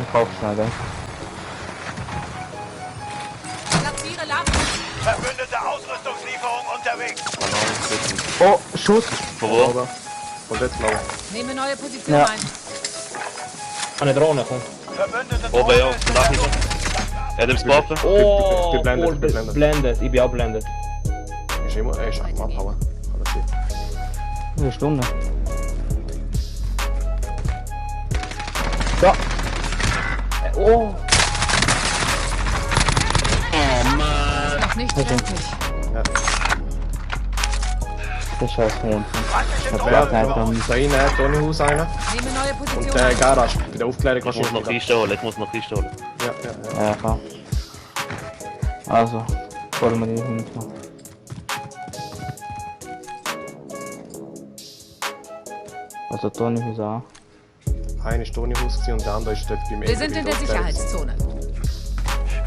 Ich kauf's schnell, gell? Platziere Ladung. Verbündete Ausrüstungslieferung unterwegs. Oh, Schuss! Von wo? Oder? Von dort blau. Nehme neue Position Ja. ein. Eine Drohne, komm. Verbündete Oben ja, ist nach hinten. Er hat ihm Spaten. Oh, bin blendet, voll bin blendet. blendet. Ich bin auch blendet. Ist immer, ist am Abhauen. Alles gut. Eine Stunde. Ja! Oh! Noch nicht fertig. Der scheiß Hund. feindliche Wer hat Drohne. dann? Da rein, Tonyhaus rein. Nehme neue Und Position der ein. Garage bei der Aufklärung Ich muss wahrscheinlich. noch Kiste holen, ich muss noch Kiste holen. Ja. Ja, klar. Also, wollen wir die hinten. Also, Tony Husar. Einer ist Tonyhaus gewesen und der andere ist dort beim Wir sind in der Sicherheitszone.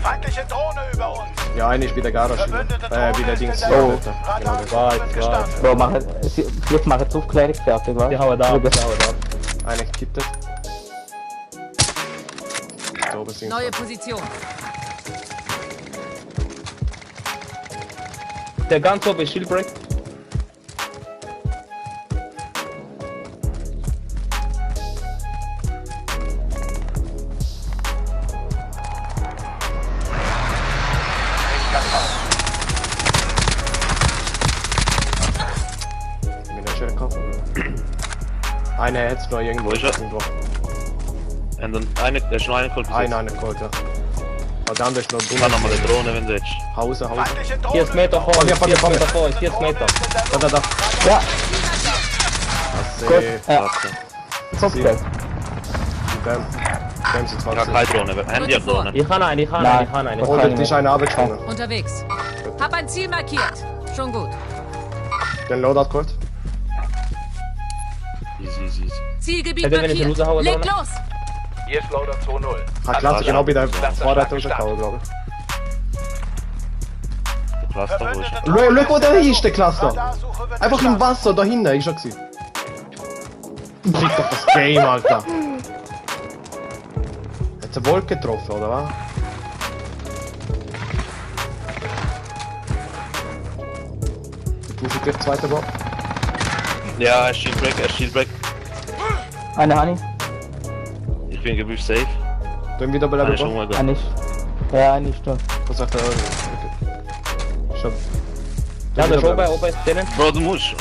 Feindliche Drohne über uns. Ja, einer ist bei der Garage. Verbündete Bei Drohne der ist Dings. in Ja, der dort. Genau, Radarsuche dort. wird gestartet. Bro, jetzt machen sie Aufklärung fertig, was? Die hauen da ab, die hauen da ab. Einer gekittet. Da oben sind Neue Position. Der ganz oben ist Shieldbreak. mit der Schelle kaufen. Einer hat es noch irgendwo. Wo ist er? Irgendwo. Und dann der ist noch einer geholt. Einer geholt, ja. Aber der andere ist noch Ich kann nochmal eine Drohne, wenn du willst. Hause. Feindliche Drohne 40 Meter vor, Vor mir, 40 vor mir. Meter vor, 40 Meter. Da. Ja, Gut. ja, Warte. Aufklärung. Dem sind Ich habe 20. keine Drohne, Handy hat Drohne. Ich kann einen. Nein. Oh, dort ist einer runtergesprungen. Unterwegs. Hab ein Ziel markiert. Schon gut. Den Loadout geholt. Easy. Zielgebiet Hätte wenn ich den markiert. raushauen, Leg oder? los. Hier ist Loader 2-0. Hat Klasse genau bei der Vorrat gestartet. rausgehauen, glaube Der Cluster, wo ist er? ich. Schau, wo der ist, der Cluster. Radarsuche wird Einfach im gestartet. Wasser, da hinten ist er gewesen. Fick doch das Game, Alter. Hat eine Wolke getroffen, oder was? Du für dich zweiter Ball. Ja, er ist Shieldbreak. Eine Honey. Ich bin gewünscht safe. Dann wieder Einer bleiben. ist schon mal da. Eine ist. Ja, eine ist da. Was sagt er? Schon. Ja, der ist oben ist drinnen. Bro, du musst.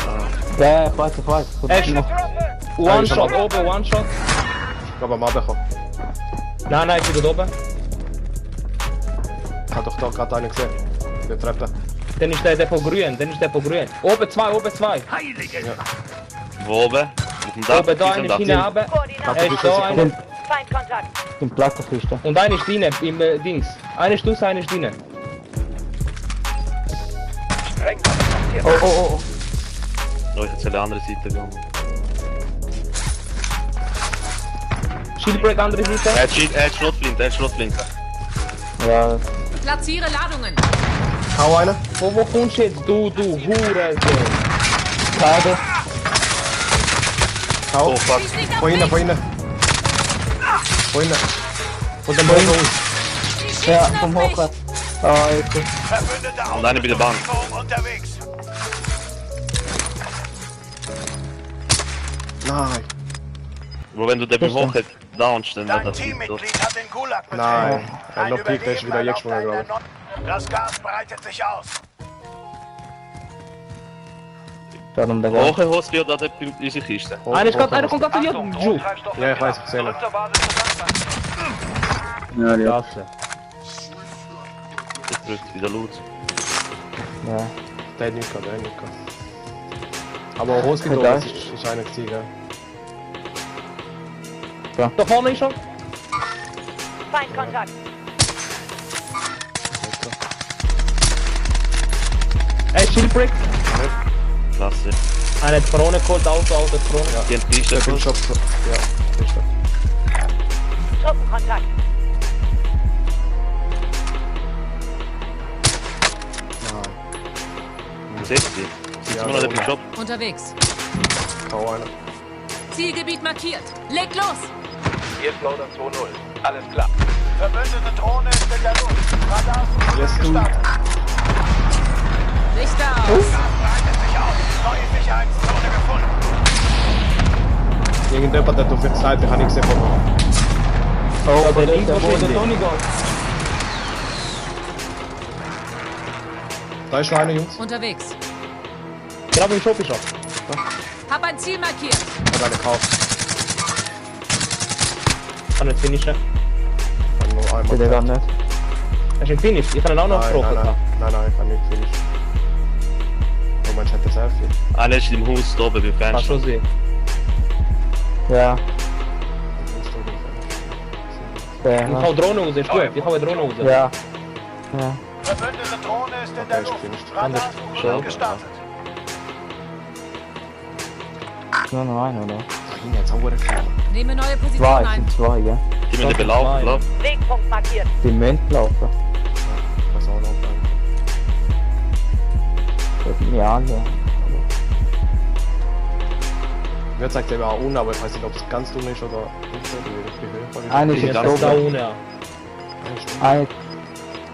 Ja, ich weiß. Er ist One Shot oben, One Shot. Ich glaube, am Abend kommen. Nein, ist wieder oben. Ich habe doch da gerade einen gesehen. Der Treppe. Dann ist der von grün, Oben zwei. Wo oben? Auf dem Dach? Oben da, eine ist hinten runter. Er ist da, einer. Feindkontakt. Im Plattenkiste. Und einer ist drinnen, im Dings. Einer ist raus, einer ist drinnen. Oh. Oh, ich hätte zur anderen Seite gehen. Shieldbreak, andere Seite. Er hat Schrotflinte. Ja, Platziere Ladungen. Hau einen. Wo kommst du jetzt, du Hure? Schade. Hau. Oh fuck. Schieß nicht auf Von mich. hinten. Von hinten. Von dem Boden aus. Sie Ja, schießen vom auf mich. Hochwärts. Ah, jetzt. Verbündete Und einer bei der Bank. Ausrüstungslieferung unterwegs. Nein. Bro, wenn du den beim Hoch downst, dann wird Dein das Teammitglied hat den Gulag betreten. Nein. Er Ein hat noch Peak, der ist wieder Überleben eingesprungen, erlaubt glaube eine Das Gas breitet sich aus. Darum der Geist. Hoche Hose oder dort bei unserer Kiste? ich. Einer kommt gerade zu dir, Ju. Ja, ich weiß, ich sehe ihn. Ja, die Klasse. Ich drück wieder laut. Ja. Der hat nichts gehabt, Aber Hospital Egal. ist einer gewesen, gell? Da vorne ist er. Feindkontakt. Er ist Shieldbreak. Klasse. Einer hat Krone geholt, Auto, Krone. Die haben die Kiste Der geholt. Shop. Ja, ist er. Truppenkontakt. Wo sind sie? Sind sie immer noch dort im Shop? Unterwegs. Hau einer. Zielgebiet markiert. Leg los. Hier ist Loader 2-0. Alles klar. Verbündete Drohne ist in der Luft. Radar Yes, du. gestartet. Lichter aus. Gas breitet sich aus. Neue Sicherheitszone gefunden. Irgendjemand hat auf der Seite, habe ich gesehen. Oh, Der links der wo der Boden. Tony geht. Da ist noch einer, Jungs. Unterwegs. Grab im Shop, Shop. Hab ein Ziel markiert. Hat einer gekauft. Kann nicht finishen. Hat nur einmal Der gekauft. geht nicht. Hast du ihn finished? Ich kann ihn auch noch Nein, getroffen. nein, ich kann nicht finishen. Oh, man hat das sehr viel. Einer ist im Haus da oben beim Kannst Fenster. schon sehen. Ja, der. Ich hau Drohne raus, ist gut. Ich hau eine Drohne raus. Ja. Ja. Verbündete Drohne ist in der ist Luft. finished. Radarsuche gestartet. Nur noch einer, oder? Da hinten hat es auch eine Kerne. Nehme neue Position Zwei, es ein. sind zwei, gell? Die müssen belaufen, glaub. Wegpunkt markiert. Die müssen laufen. Ich weiß auch noch. Das sind ja alle. Mir zeigt er auch unten, aber ich weiß nicht, ob es ganz dumm ist oder nicht so. Die Höhe. Eine ist Ich jetzt bin da oben. unten, ja. Eine.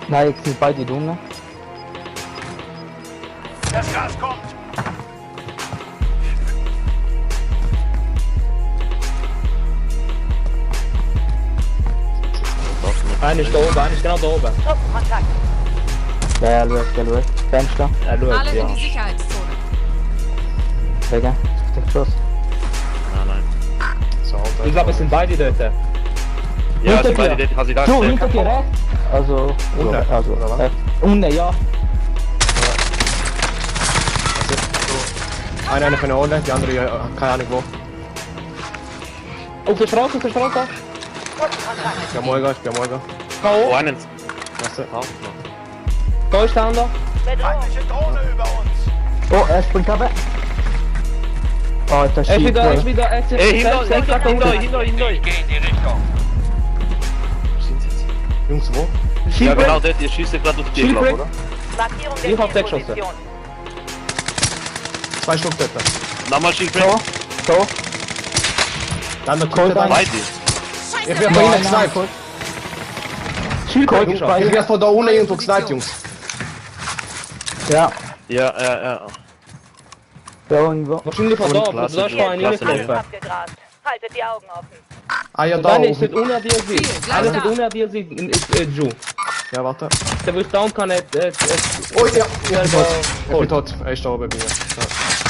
Nein, jetzt sind beide drinnen. Das Gas kommt. Einer ist da oben, einer ist genau da oben. Truppenkontakt. Der schaut. Fenster. Er schaut, Alle ja. in die Sicherheitszone. Wegen. Der geschossen. Nein. So, da Ich glaube, es sind beide dort. Ja, Hinter also beide dir. dort, kann sie gar Du, nicht hinter dir rechts. Also. Unten, Also. oder was? Unten, ja. Einer kann holen, die andere keine Ahnung wo. Auf der Straße, auf der Straße. Ich bin Molga, Oh, einen. Weißt du? Da ist der andere. Bedrohung. Feindliche Drohne über uns. Oh, er springt ab. Oh, das Er ist wieder, er ist schießt. wieder, er ist Ey, hinter selbst da unten. Ich gehe in die Richtung. Jungs, wo? Ja, genau, dort, ihr schießt gerade auf die, glaub, oder? Markierung Ich hab der weggeschossen. Zielposition. 2 Stück dort. Nochmal Schießbreak. So. So. Dann der Colt Colt. Beide. Ich werde von ihnen gesniped. Colt Ich werde von da unten irgendwo gesniped, Jungs. Ja. Ja. Da irgendwo. Wahrscheinlich von da, aber da ist Klasse, vorhin Klasse, reingelaufen. Abgegrast. Haltet die Augen offen. Ah ja, Und da dann ist oben. es ohne dir sie. gleich Einer da. ist ohne dir sie in Ju. Ja, warte. Der will down kann Oh ja, ich bin tot. Ich bin tot. Er ist da oben bei mir. Ja.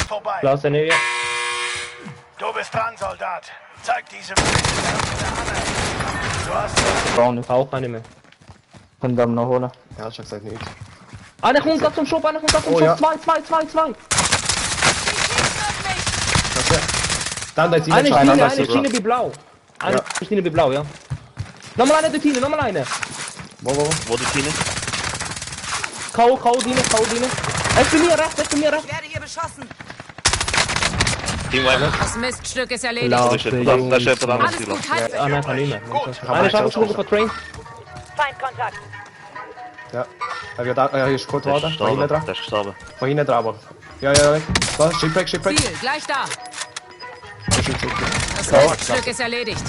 Vorbei. Lass ihn nicht. Du bist dran, Soldat. Zeig diese Du hast Gar nicht. Auch keine mehr. Können wir noch holen. Er hat schon gesagt nicht. Einer kommt gerade zum Shop, einer kommt gerade zum Oh, Shop. ja. Zwei. Das ja. Dann da ist Eine Schein, Schiene, das eine ist Schiene bei blau. Eine Ja. Schiene bei blau, ja. Nochmal eine dort hinten, nochmal eine. Wo? Wo die Schiene? Kau, Dine. Er ist bei mir rechts, Werde hier beschossen. Team Wiper. Das Miststück ist erledigt. Lauf. Da ist jemand anderes, Alles gut, halt Ah nein, kann nicht mehr. Gut. Eine Schaffe von Train. Feindkontakt. Ja. Er wird da, hier ist Colt Der Wader. ist Von hinten gestorben. dran. Der ist gestorben. Von hinten dran, aber. Ja. Da, Shipwreck. Ziel, gleich da. Das Miststück ist erledigt.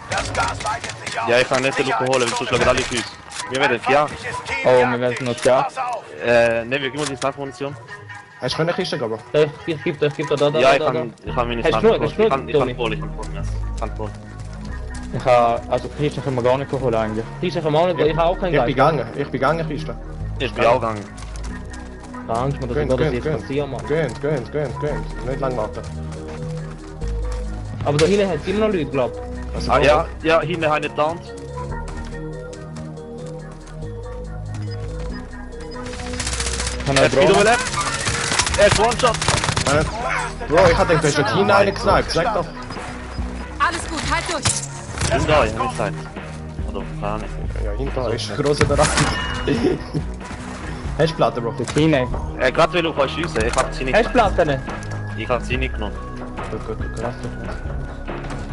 Das Gas weitet sich aus. Ja, ich kann nicht den Luke holen, weil du schlagen alle Füße. Wir werden ja. Oh, wir werden noch ja. Pass auf. Ne, wir geben uns die Sniper-Munition. Hast du eine Kiste, aber? Ich geb da, Ja, ich kann meine Hast du Sniper genug? Hast du holen. genug, Ich kann Toni? holen, ja. Kann holen. Ich habe. Also, Kiste können wir gar nicht holen eigentlich. Die ist einfach auch nicht, ich habe auch keinen Ich bin Geist. gegangen, Kiste. Ich bin auch gegangen. Angst, dass Gönnt, das gönnt, jetzt gönnt. passieren, Mann. Gönnt. Nicht lang warten. Aber da hinten hat es immer noch Leute, glaub. Also, Ah, ja, hinten habe ich nicht down. Kann Er er ist wieder drohen? überlebt. Er ist One-Shot. Bro, ich hatte gedacht, du hast dort hinein gesniped. Sag doch. Alles gut, halt durch. Sind da, ich hab gesagt. Oder, keine Ahnung. Ja, hinter ist ein grosser Bereich. Hast du Platte, Bro? Hinein. Er gerade will auf euch schiessen, ich hab sie nicht. Hast du Platten? Ich hab sie nicht genommen. Gut.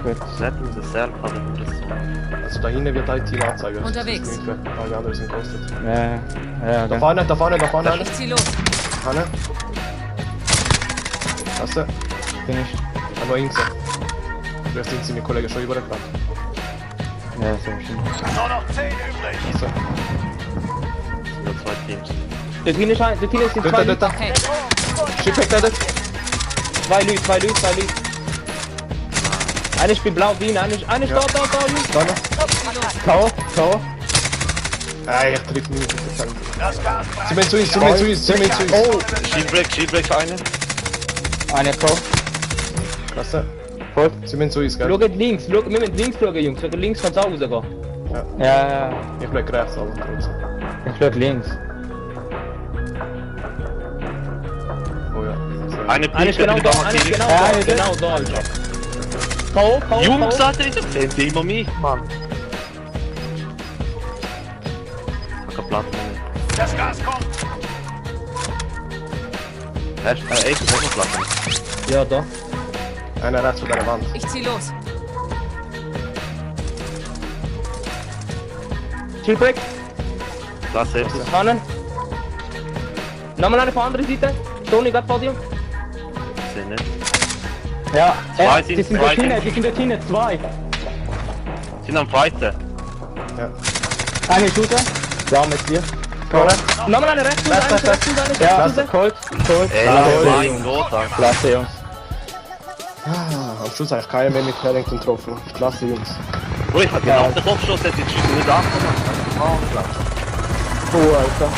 Gut. Setzen Sie es selber, aber nur das so. Also da hinten wird halt Team anzeigen. Unterwegs. Das ist nicht fair. Alle anderen sind ghostet. Ja, Da okay. vorne einer. Ich zieh los. Eine. Hast du? Bin ich. Nur ihn gesehen. Vielleicht sind seine Kollegen schon übergerannt. Ja, so bestimmt. Nur noch 10 übrig. Also, Nur 2 Teams. Dort hinten sind zwei Leute. dort. Hey, Shipback da. Zwei Leute. Einer spielt blau, Wien, einer ist da, Jungs. Da noch. K.O. Ich triff nicht. Das Gas Sie müssen zu uns. Oh, Shieldbreak für einen. einer K.O. Klasse. Voll. Sie müssen zu uns, gell? Schaut links, wir müssen links schauen, Jungs. Wegen links kann es auch rausgehen. Ja. Ich bleib rechts, aber trotzdem. Ich schlag links. Oh ja. Eine Einer ist Pike, genau die da, machen einer ist die genau da ist er. K.O. Jungs, Alter, ich sehen die immer mich, Mann. Ich hab Platz, Mann. Das Gas kommt. Echt, noch Platz. Ja, da. Einer rechts von der Wand. ich zieh los. Chillbreak, Platz selbst. Hannen. Nochmal einer von der anderen Seite. Toni, gerade vor dir. Sehen nicht. Ja, Zwei die sind sind zwei. dort hinten, zwei. Sind am Fighten. Eine ist raus. Ja, mit dir. Nochmal einer rechts und einer rechts und einer Ja, rechts. Colt. Ey, Klasse, mein Gott, Alter. Klasse, Jungs. Am Schluss eigentlich keiner mehr mit Harrington getroffen. Klasse, Jungs. Bro, ich hab genau den Kopfschuss, hätte ich die Schüsse nicht abgemacht. Oh, Alter.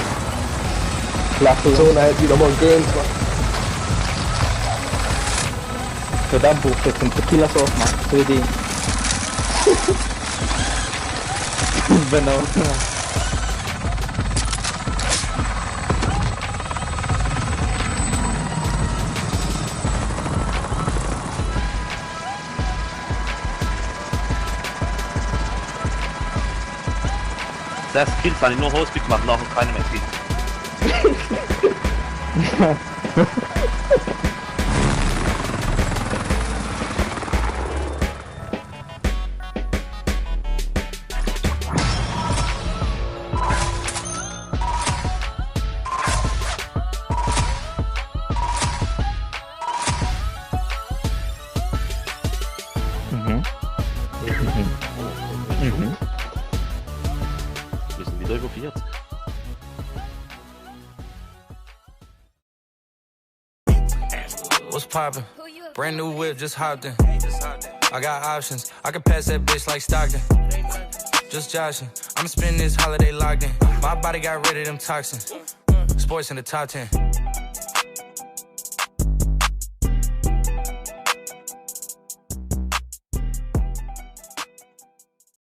Klasse, Jungs. Zone hat wieder mal gegönnt. Für den Buch jetzt einen Tequila-Sauce machen. Für die. Genau. Sechs Kills habe ich nur Hospital gemacht, nachher keine mehr Kills. Wir sind wieder über 40. What's poppin'? Brand new whip, just hopped in. I got options. I can pass that bitch like Stockton. Just joshing. I'ma spend this holiday locked in. My body got rid of them toxins. Sports in the top 10.